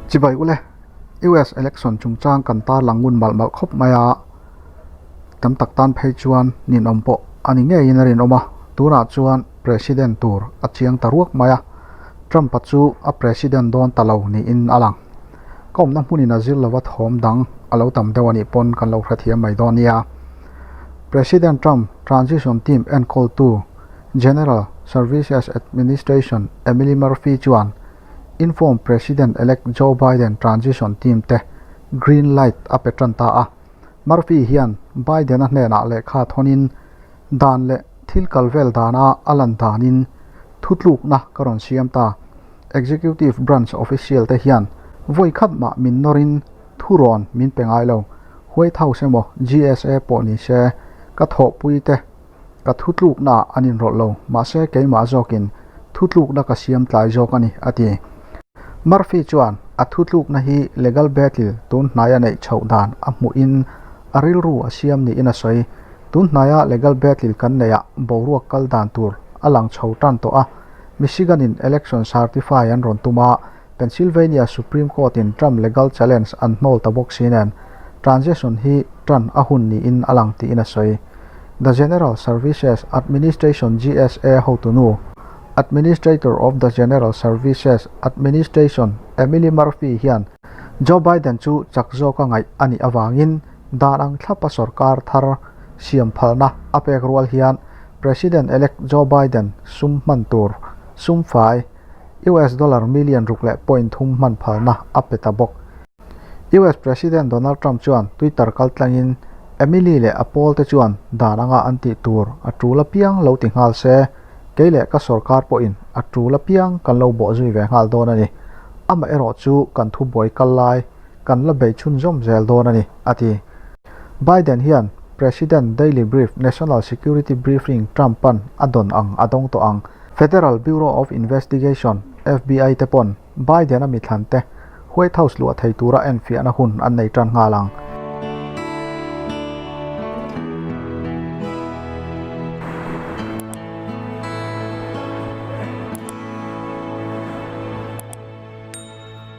Chibai ule, US election chungchang kan tarlang ngun malh malh khawp mai a, tam tak tan phei chuan ninawm pawh a ni ngeiin a rinawm a, tunah chuan President tur a chiang ta ruak mai a, Trump-a chu a President dawn ta lo niin a lang. Ka awmna hmunin a zir lova thawm dang a lo tam deuh a nih pawn kan lo hrethiam mai dawn nia. President Trump transition team enkawltu General Services Administration Emily Murphy chuan Inform President-elect Joe Biden transition team te green light a pe tan ta a. Murphy hian Biden-a hnenah lehkha thawnin dan leh thil kal vel dana a lan danin thutlukna ka rawn siam ta. Executive Branch official te hian vawi khat mah min nawrin thu rawn min pe ngai lo. White House emaw GSA pawh ni se ka thawhpui te ka thutlukna ah an inrawlh lo, mahse keimah zawkin thutlukna ka siam tlai zawk a ni, a ti. Murphy chuan a thutlukna hi legal battle tun hnaia neih chhoh dan a hmuhin a rilru a siam niin a sawi. Tun hnaia legal battle kan neihah boruak kal dan tur a lang chho tan tawh a, Michigan-in election certify an rawn tum a, Pennsylvania Supreme Court-in Trump legal challenge an hnawl ta bawk si nen, transition hi tan a hun niin a lang tiin a sawi. The General Services Administration, GSA, hotunu, Administrator of the General Services Administration, Emily Murphy hian Joe Biden chu chak zawka ngaih a nih avangin dan ang thlapa sorkar thar siam phalna a pek rual hian President-elect Joe Biden sum hman tur sum fai US dollar million ruk leh point thum hman phalna a pe ta bawk. US President Donald Trump chuan Twitter kaltlangin Emily leh a pawlte chuan dan anga an tih tur a tul apiang lo ti nghal se, kei leh ka sorkar pawhin a tul apiang kan lo bawhzui ve nghal dawn a ni. Amaherawh chu kan thubuai kal lai kan la bei chhunzawm zel dawn a ni, a ti. Biden hian President Daily Brief National Security Briefing Trump-a'n a dawn ang a dawng tawh ang. Federal Bureau of Investigation, FBI, te pawn Biden-a mithlan te White House luah thei tura enfiahna hun an nei tan nghal ang.